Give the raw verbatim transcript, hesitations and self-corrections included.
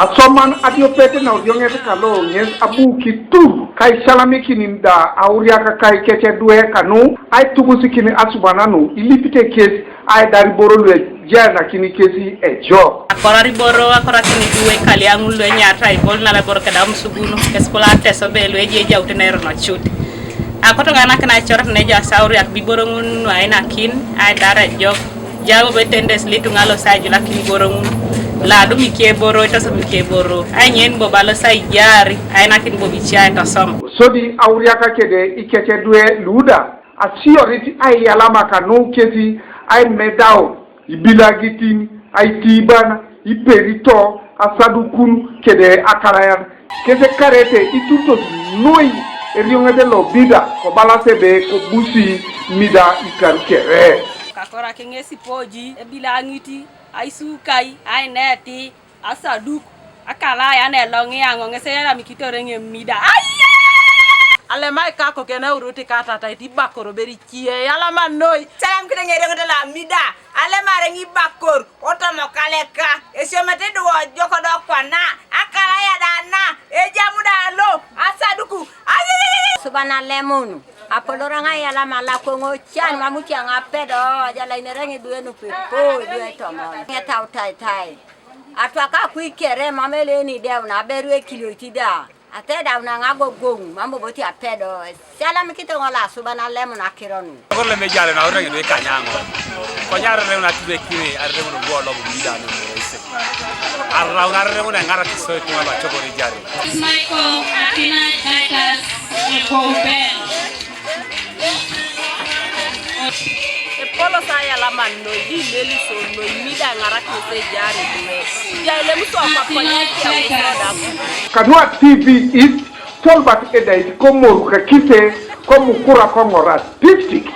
Asoman adiopet na orioŋet kalo ŋes abu kitur kaisalamikin da auriak kaikec edwe kanu aitubusikin asuban nu ilipite kes aidar iboro lu ejaanakini kesi ejok. Akorar iboro, akorakin idwe kaliaŋ lu enyaatai ibol nala iboro keda musugunu, kes kula Ateso be lu eji ejaut na erono cut. Akoto ŋa nakin aicorat neja asauriak biboro ŋun nuainakin aidar ejok. Jau betendes lituŋa losa ajulakin iboro ŋun, ladum ikeboro, itosom ikeboro, ainyen bobo alosa ijaari, ainakin bobo ice aitosom. Sodi auriaka kede ikecedwe luda asiorit aiyalama kanu kesi aimedau, ibilagitin, aitiiban, iperito, asadukun, kede akalayan. Kesekarete itutos noi erioŋet lo Mida kobalas ebe kobusi Mida ikar kere. Kakoraki ŋesi poji ebilaŋiti, aisukai, aineti, asaduk, akalayan eloŋi aŋo ŋes eyalamikitore ŋe Mida. Aya! Alemai kakoken eurut katatait ibakoro beri cie yalama noi. Salam kide ŋerioŋet lo Mida. Alemare ŋibakor otomokaleka esiomete do ojok do kwana akalaya da na ejamu da lo asaduku. Ayeyeyeye. Suban alemunu apolora ŋa yalama lakoŋo can mamuti aŋapedo ajalainere ŋidue nupepo idue tomon ŋetau taitai atwaka kuikere mam eleeni deun aberu ekilioit da. Atedaun aŋagogoŋ mam bobo ti apedo esialamikite ŋol asuban alemun akiro nu. Kor lem ejale na orere ŋedu ikanyaŋo. Konye arereŋun atubekini arereŋun bu olobu Mida ne moro ise. Araun arereŋun eŋarakis ituŋa lu acokor ejare. Michael Akinai Titus Ekoubel. Epolo sa yalaman noi di leliso noi Mida ŋarak ŋes ejaar idwe. Jai lemuso apakonye kiamuso daku. Kanua T V East, Tolbert Edait ko Moru ka Kise, ko Mukura ko Ŋora District.